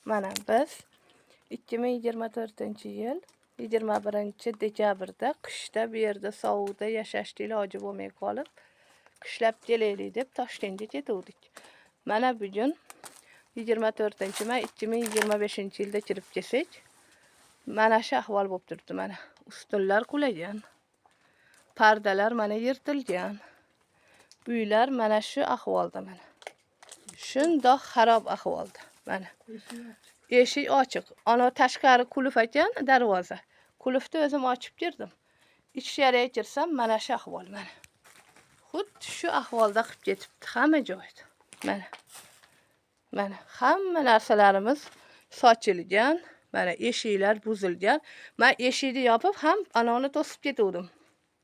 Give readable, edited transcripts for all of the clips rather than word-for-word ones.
Mana biz 2024-yil 21-dekabrda qishda bu yerda sovuqda yashashni iloji bo'lmay qolib, qishlab kelaylik deb Toshkentga ketuvdik. Mana bugun 24-may 2025-yilda kirib kelsak, mana shu ahvol bo'lib turibdi mana. Ustunlar qulagan. Pardalar mana yirtilgan. Uylar mana shu ahvolda mana. Shundoq xarob ahvolda mana. Eshik ochiq. Ana tashqari qulf ekan, darvoza. Qulfni o'zim ochib kirdim. Ichkariga kirsam mana shu ahvol mana. Xuddi shu ahvolda qilib ketibdi hamma joyda. Mana. Mana hamma narsalarimiz sochilgan, mana eshiklar buzilgan. Men eshikni yopib ham anoni to'sib ketuvdim.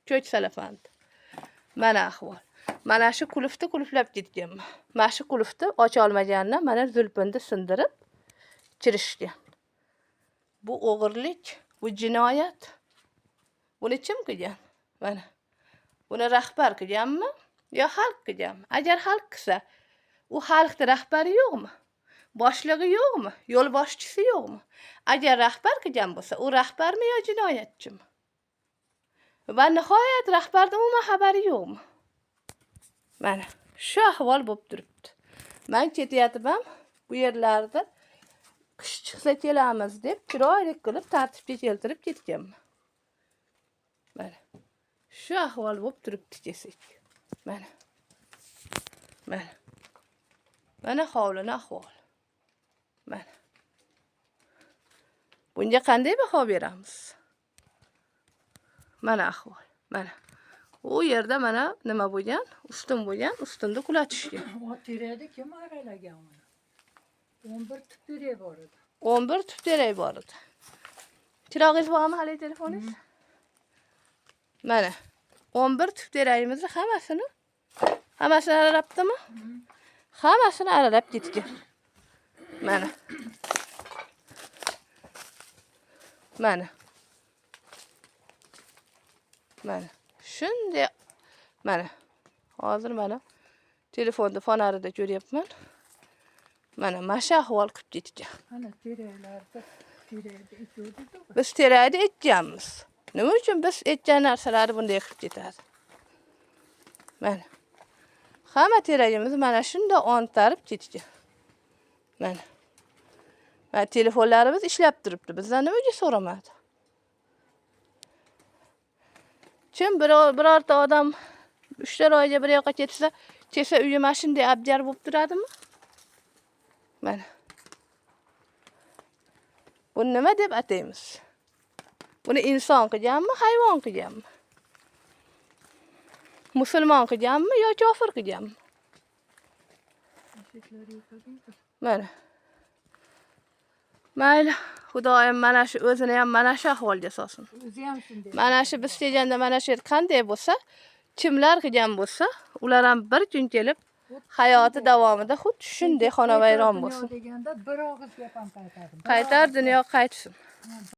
Ko'k salafanni. Mana ahvol. Mana shu qulfni qulflab ketganman. Mana shu qulfni ocha olmagandan mana zulpinni sindirib kirishgan. Bu o'g'irlik, bu jinoyat. Buni kim qilgan? Mana. Buni rahbar qilganmi yo xalq qilganmi? Agar xalq qilsa, u xalqni rahbari yo'qmi? Boshlig'i yo'qmi? Yo'lboshchisi yo'qmi? Agar rahbar qilgan bo'lsa, u rahbarmi yo jinoyatchimi? Va nihoyat rahbarni umuman xabari yo'qmi? Mana shu ahvol bo'lib turibdi. Men ketayotib ham bu yerlarda qish chiqsa kelamiz deb chiroyli qilib tartibga keltirib ketganman. Mana shu ahvol bo'lib turibdi kelsak. Mana. Mana. Mana hovlini ahvoli. Mana. Bunga qanday baho beramiz? Mana ahvol. Mana. U yerda mana nima bo'lgan? Ustun bo'lgan, ustunni qulatishgan. O terakni kim aralagan uni? 11 tup terak bor edi. 11 tup terak bor edi. Chirog'ingiz bormi hali telefoningiz? Mana 11 tup teragimizni hammasini aralabdimi? Hammasini aralab ketgan. Mana. Mana. Mana. Shunday mana. Hozir mana telefonni fonarida ko'ryapman. Mana shu ahvol qilib ketgan. Ana teraklarda terakni ekuvdik. Biz terakni ekkanmiz. Nima uchun biz ekkan narsalarni bunday qilib ketadi? Mana. Hamma teragimiz mana shunday ontarib ketgan. Mana. Mana telefonlarimiz ishlab turibdi. Bizdan nimaga so'ramadi? Kim birorta odam 3-4 oyga bir yoqqa ketsa, kelsa uyi mana shunday abjar bo'lib turadimi? Mana. Buni nima deb ataymiz? Buni inson qilganmi, hayvon qilganmi? Musulmon qilganmi yo kofir qilganmi? Eshiklar yo'q. Mana. Mayli, Xudoyim mana shu o'zini ham mana shu ahvolga solsin. O'zi ham shunday. Mana shu biz kelganda mana shu yer qanday bo'lsa, kimlar qilgan bo'lsa, ular ham bir kun kelib hayoti davomida xuddi shunday xonavayron bo'lsin. Deganda bir og'iz gap ham qaytardi. Qaytar dunyo qaytsin.